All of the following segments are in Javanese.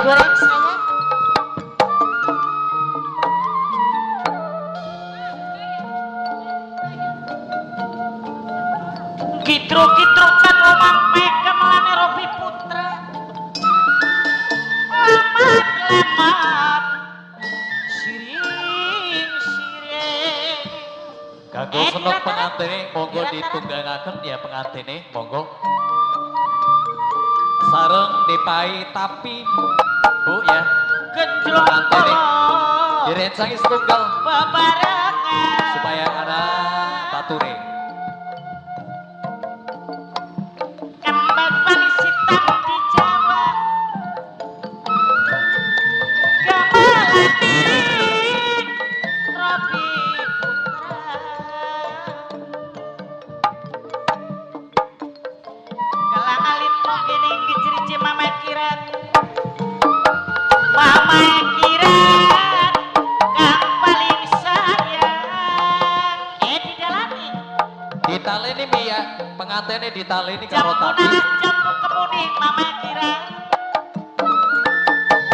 Goreng sayang. Kitru-kitru kan omang gamelane Robi Putra. Lamat-lamat siring-siring. Kanggo senok pengantene monggo ditunggangaken ya pengantene monggo. Sareng dipai tapi Bu ya. Genjlong pengantene direncangi setunggal bebarengan supaya ana bature. Kembang panisitan di Jawa. Gamelane Robi Putra. Gelang alit mungkin gijriji mama kirat. Mama kirat kang paling sayang. Didalani. Ditaleni Mi ya, pengantene ditaleni karo Jambu tapi. nanas jambu kemuning mama kirat.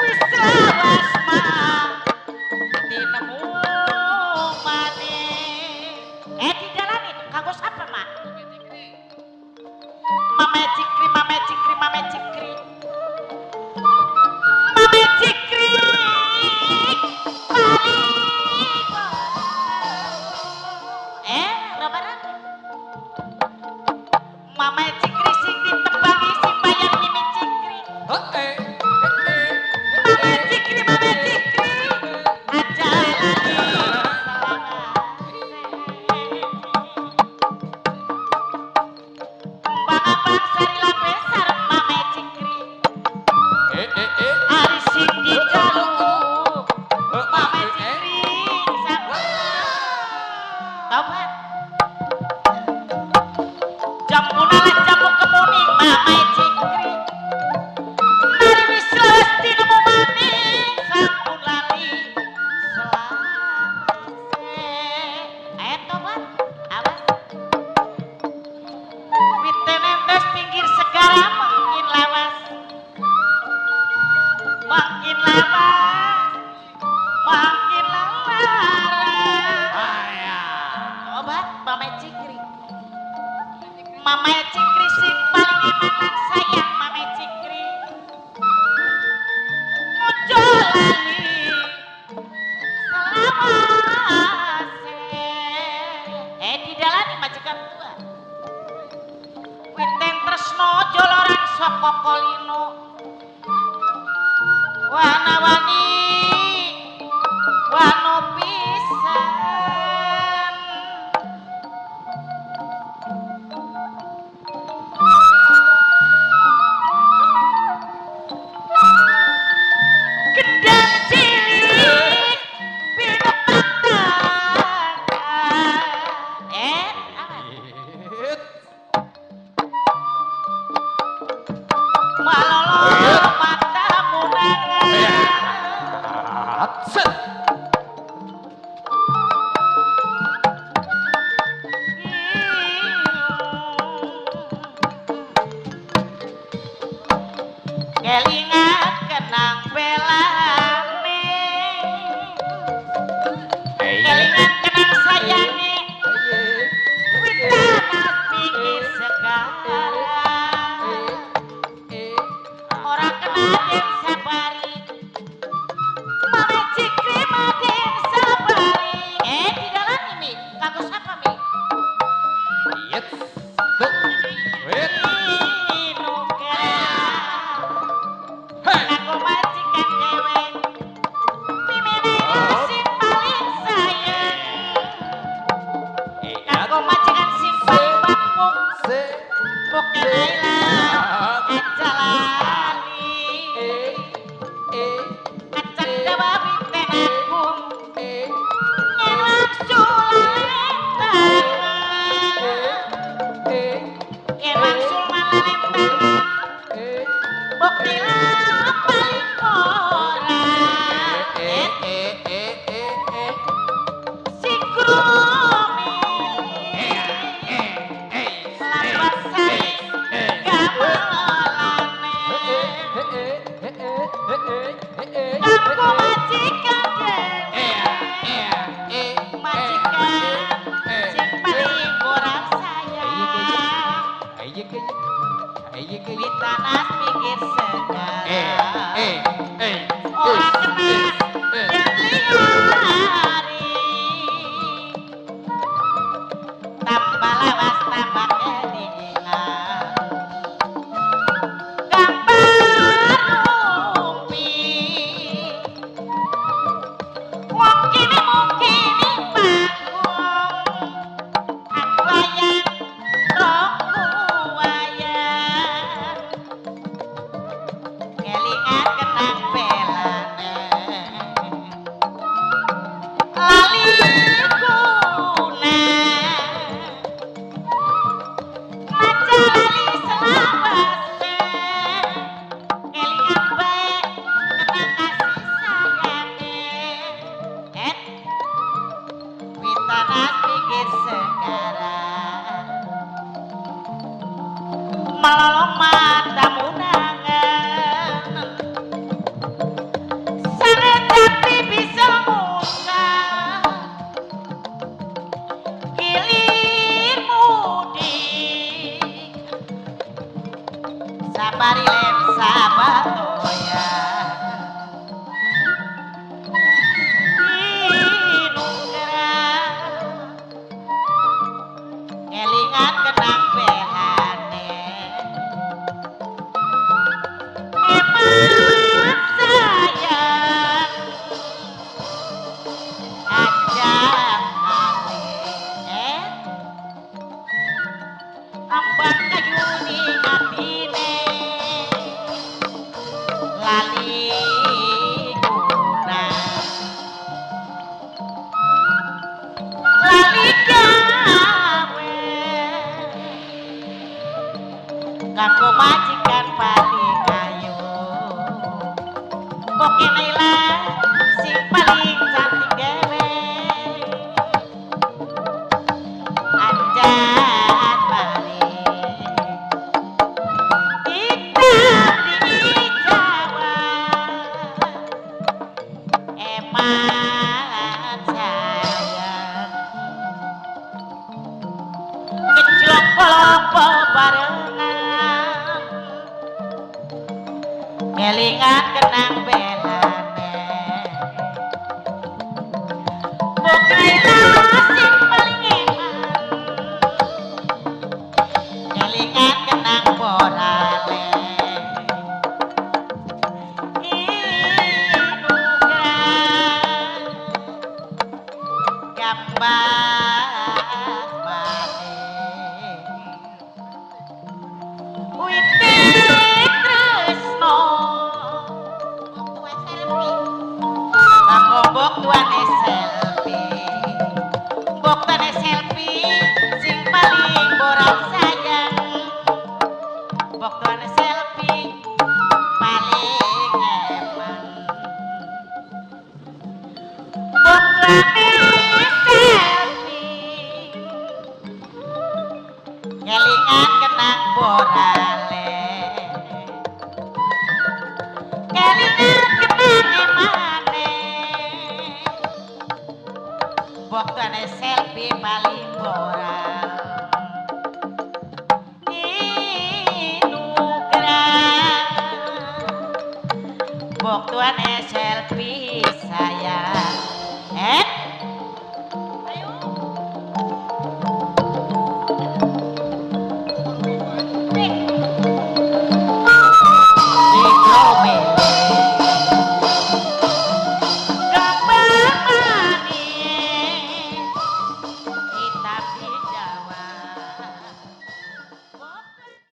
Wis lawas mah tinemu maning. Didalani kanggo sapa, Mak? Mama Cikri, Mama Cikri, Mama Cikri. Mama Cikri. Paling. Robaran. Mama Cikri sing ditembangi sing bayar Mimi Cikri. Heeh. Mama Cikri, Mama Cikri. Aja lali selawase. Kembang abang sari lambe sareng Mama Cikri. Ari sing dijaluk Mama Cikri sampun. Tobat. Jambu nalas jambu kemuning Mama Cikri. Mari wis lawas tinemu maning sampun lali selawase. Tobat, awas. Wite pinggir segara makin lawas. Makin lawas, makin lara. Obat Mama Cikri. Mama Cikri sing paling eman lan sayang Mama Cikri. Ojo lali selawase. Didalani majikan tua. Witen tresno joloran saka kolino. Wana-wani wano pisan. Kendang cilik pinepatan. Awas. Malolo matamu nangan. Set. Kelingan kenang belane. Boke Naila sing paling cantik dhewe. Anjan bali kita di Jawa eman sayang kelompok barengan kelingan kenang belane Boke sing paling eman kelingan kenang borale inugan gambar maning witi tresno aku mbok tuane selfie mbok tuane selfie sing paling borak sayang mbok tuane selfie paling eman mbok tuane selfie kelingan kenang borale kelingan kenang emane mbok tuane selfie paling boral inugrah mbok tuane selfie.